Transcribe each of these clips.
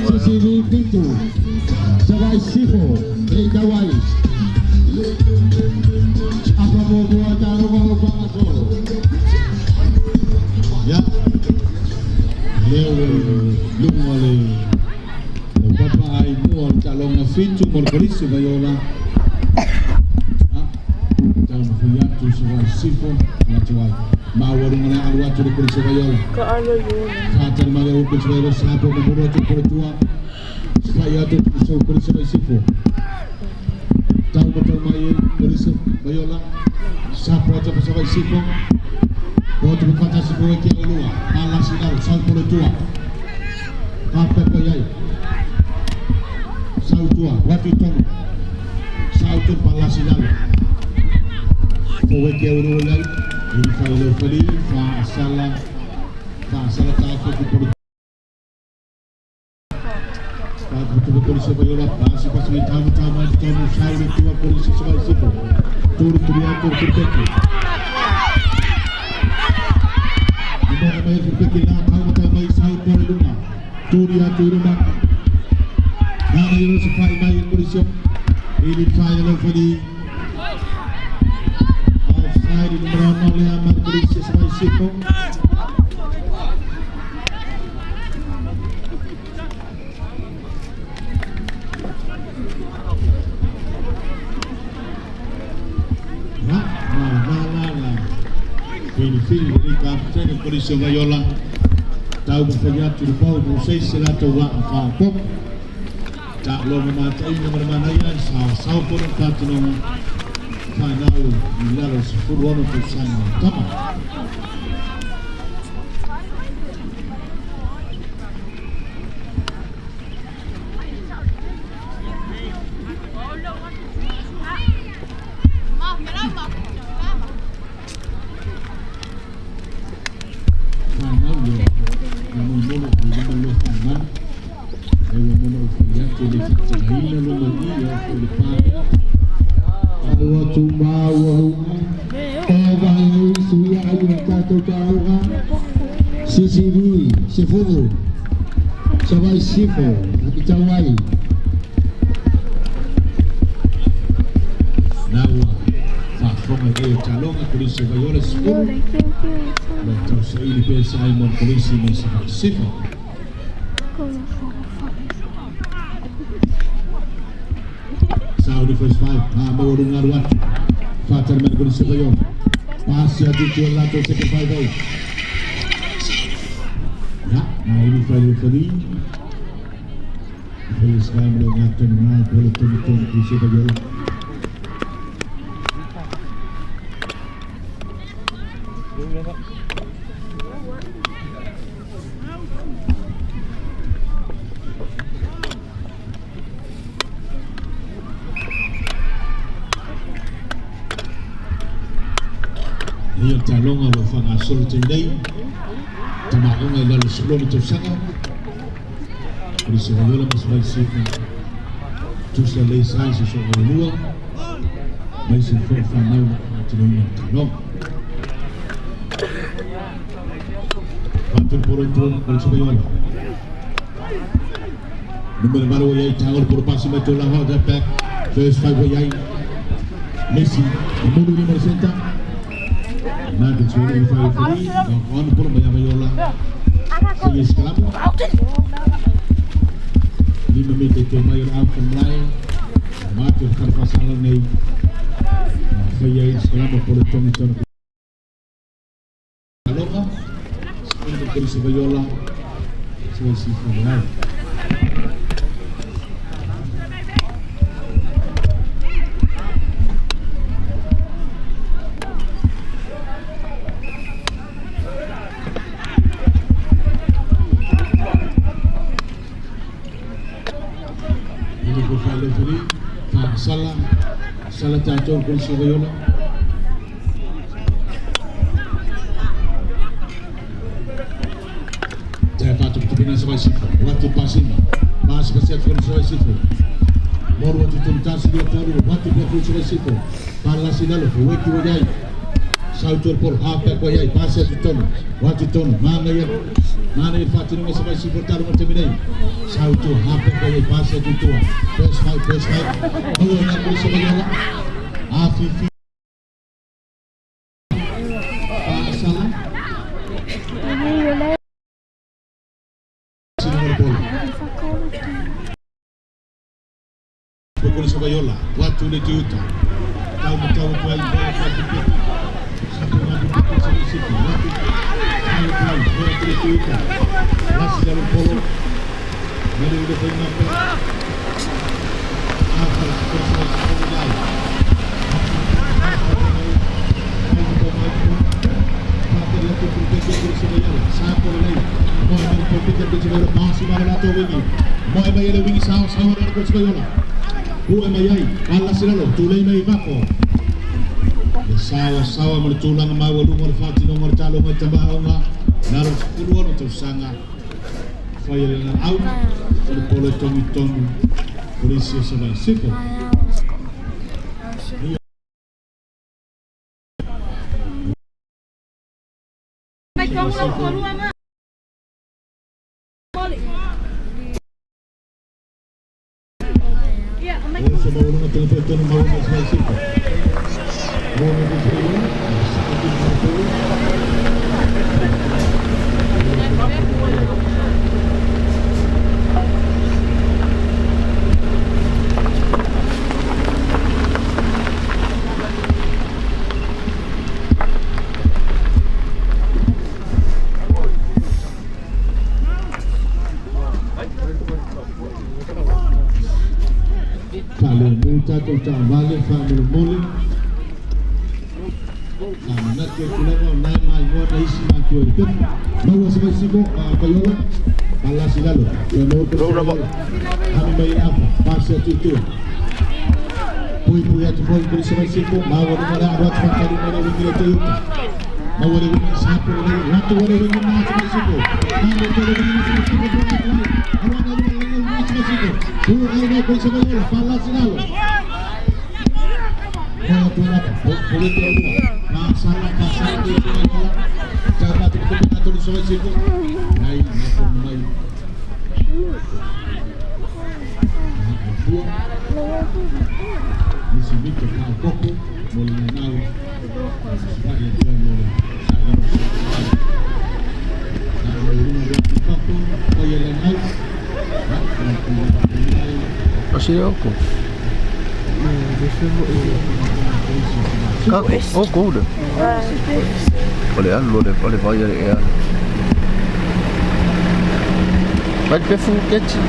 CCV Pintu Sabai Sifo Reitawai Apa mau tahu mau pangaso Ya Leo lunga le papa ai mua talonga fitu mo polisi vaiola tau fuiatu Sabai Sifo Natuai Mawarunga na alu atu le polisi vaiola Fatari mai au polisi vaiola sapo mo moro atu pole tua Sfai atu so polisi vai Sifo Tau mo mai polisi vaiola sapo atu vai Sifo Outro fantástico aqui é o Lua, Pala Sinaro, sal por tua. Papa Poiai. Sal tua, Washington. Sal tu Pala Sinaro. O que é o Lua, ele fala o fali, fa sala tá aqui por. Tá muito polícia vaiola, passe passe tá tá mais tá sal tua polícia vai Sifo. Turu turu turu turu. Turi atu ruma Nana yoro sa fai mai polisi Ili fai lo fali Offside numero 9 le amar polisi sa mai Sifo Na na na na na Fili fili ni kapten polisi vaiola Tau mawhaiatu le pau mo sei se latou waa faapopo taaloga mataina ma le manaia saosao pono fatinoga fanau i lalo 16 tausaga o tama. CCV, Sifo, Sabai Sifo, Itawai. Nawa, Fafonga e Talonga, Polisi Vaiola, Sifo. Tau saili pe Simon Polisi mai Sabai Sifo. Saudi first five, Mawarunga Ruatu, Fatar mai Polisi Vaiola. Pasi atu tua lato second five out. Ya, nah ini file tadi. File sekarang melengahkan menang bola tuni-tuni Polisi Vaiola. Ia talonga wa whangasolo tēnei Tamaonga i lalo 10 tausaga Polisi Vaiola ma Sabai Sifo Tusa lei sai se so lua mai se fo whanau whanatinoina talonga Whāturu poro tua Polisi Vaiola Numero 8 o iai tangolo poro pasi mai tō lawa that back First five o iai Messi Mulu numero senta Nada sudah fai fai, kawan pun banyak vaiola. Sige sekalamu. 5 meter tu mai out from line. Matu karfasalan nei. Fai sekalamu pun tong tong. Aloha. Sepuluh polisi vaiola. Saya si fai. Salah tato polisi vaiola. Saya patut tupina Sabai Sifo. Waktu pasima. Mas pasiat polisi Sabai Sifo. Moro waktu tuntas dua toru. Waktu polisi Sabai Sifo. Pala sinalo. Weki wajai. Sautu polo hapa kwa yai pasi atu tonu watu tonu mana ia fatinunga sa mai sifo talu mate minei sautu hapa kwa yai pasi atu tua first five maua ina polisi Vaiola afifi Sala sinunga polo polisi Vaiola watu le tiuta tau tau tuai bola satu Sawa sawa mo le tulaga maualuga o le faatinoga o le taloga i tabaʻauga nalo 16 tausaga faia le au o le polo e togitonu polisi o Savaii Sifo. O se maualuga tele tonu maualuga Savaii Sifo. Oh, good. Olha, vai, olha. Vai de foguete.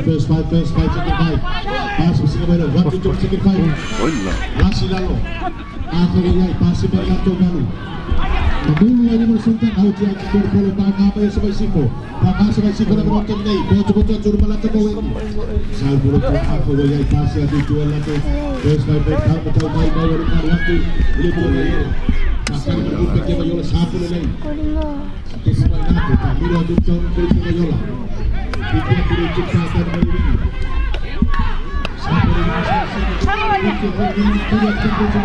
First five, second five. Pass 1, 2, 3, second five. Lasi lalo. Mamulu ai mo sultan au tia ko polo pa nga pa sa baisiko. Pa nga sa baisiko na mo nei. Ko to to to malata ko wen. Sal polo ko ako wa yai pasi atu tu ala to. Dos vai pe ka mo tau mai mai ru ka watu. Le ko le. Pasar mo ko ke ba yola sapo le nei. Te ko mai na ko ta miro atu to ko ko yola. Ki ki ki ki ka ta mai ru. Sapo le ni sa sa.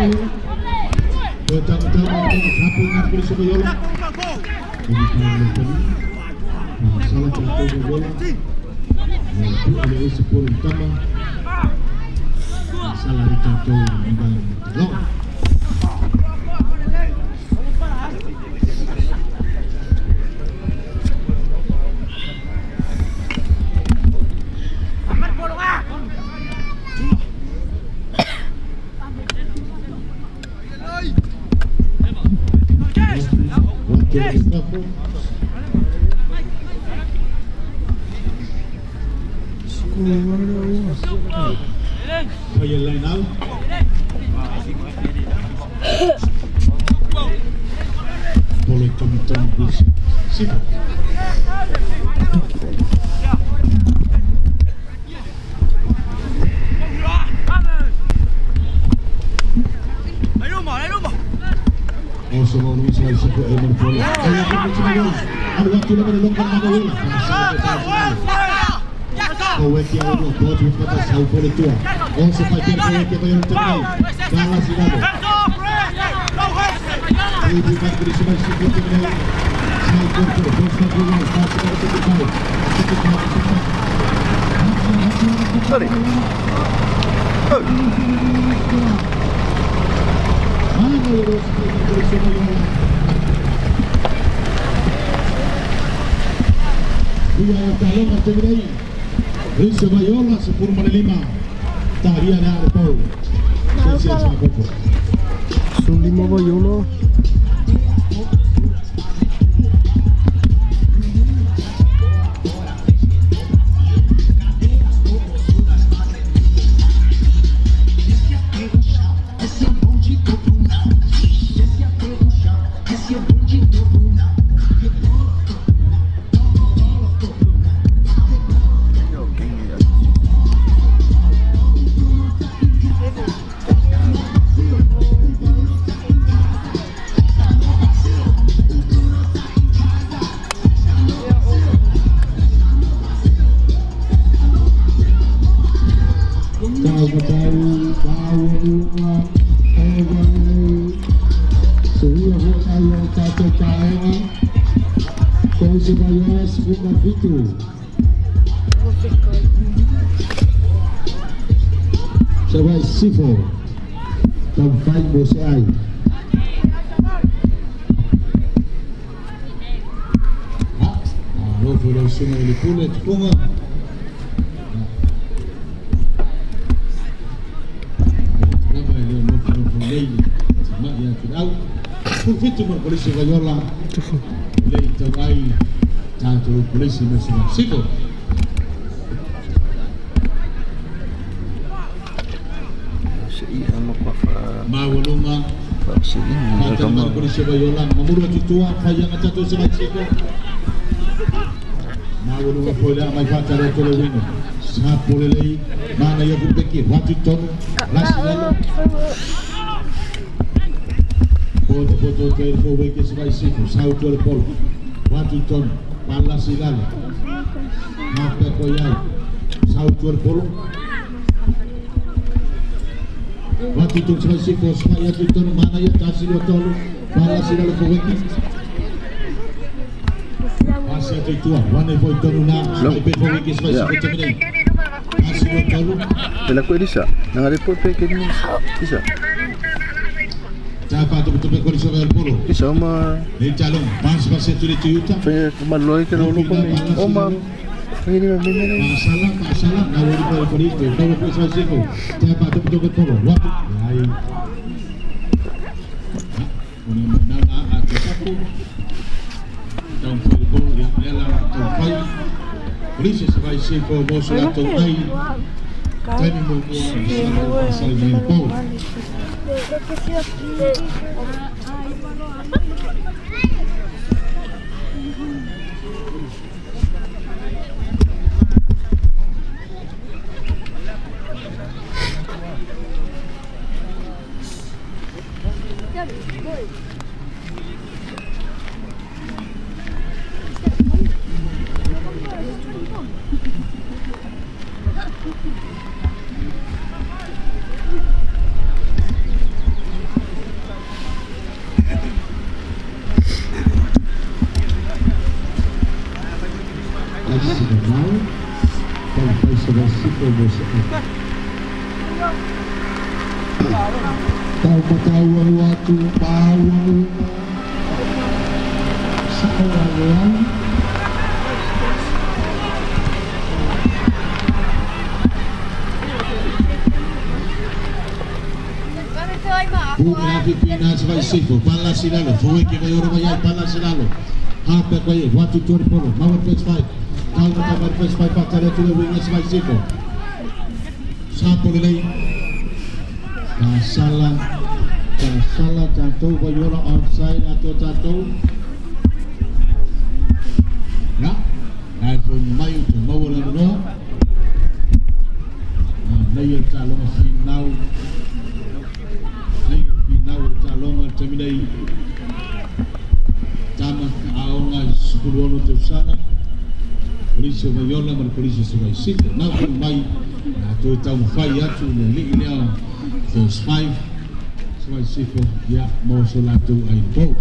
Sorry. Oh. Sulima Vaiola. Pela ko Elisa, nangareport pe kini Isa. Isa ma. Fe maloi ke lolo ko me. O ma. Ini ma mene. Masalah, nawari ko polito. Tawo ko sa siko. Tapa to to to waktu. Ai. Nana aku sapu. Tau ko ya lela tau pai. Polisi sebagai siko mosu atau ai. First 5, so I see for yeah, more so like to I go.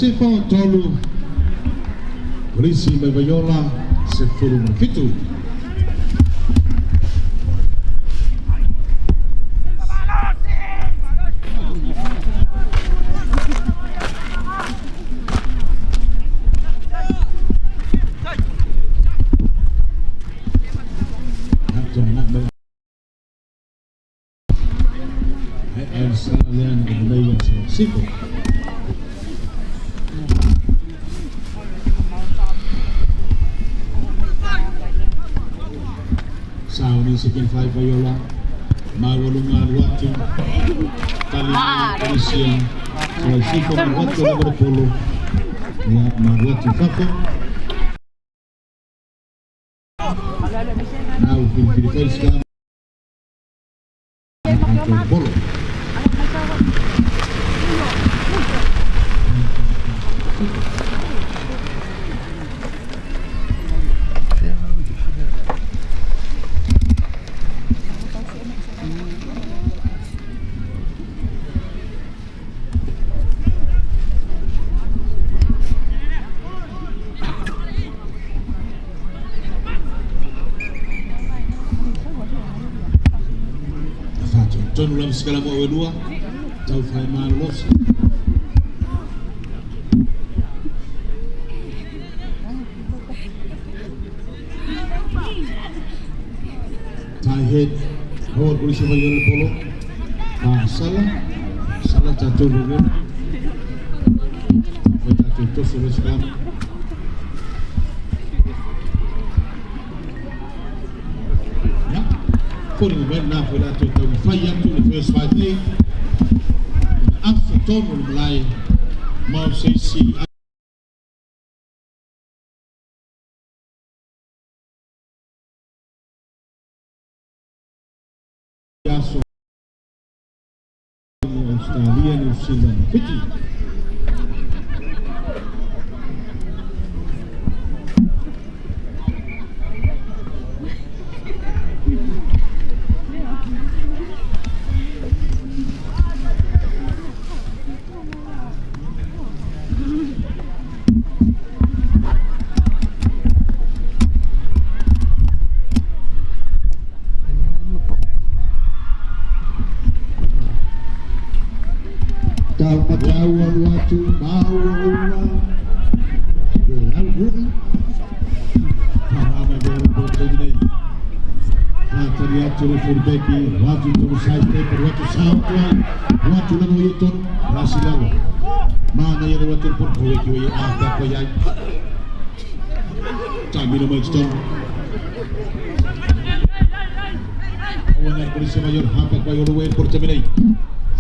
Sifo tolu polisi mai Vaiola se fulu mai fitu. Sifo. Second 5 Vaiola, Mawalunga Watu, Tali Polisia, Sifo Marwatu Number Polo, ya Marwatu Fafo. Now Filipino Polo. Tonu lava sekala mo elua tau fai malolosi. Tai head hold polisi Vaiola polo. Sala sala tatu lugu. Foi tatu tosu sekala. Putting the now for that to fly up to the first 5 day. After Tomo Malay, Mao C. Australia, New Zealand, Fiji.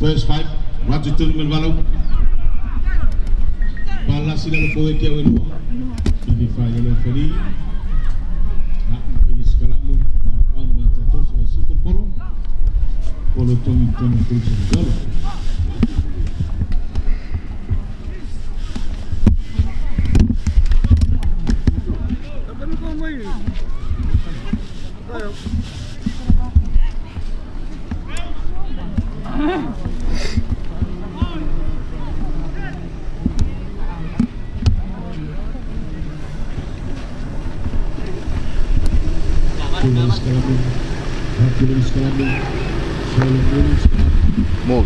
First five, Ratu Tunu Melvalu. Balasi lalo po kia welua. Ini fai lo feli. Na fai skalamu na on ma tato sa sipo polo. Polo tongi tongi polisi galo. Mo.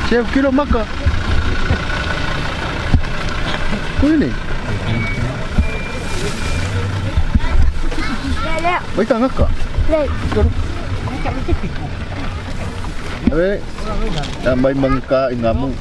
Chef kilo maka. Kuni. Baik tak ngakak? Abe, tambah mangka ingamu.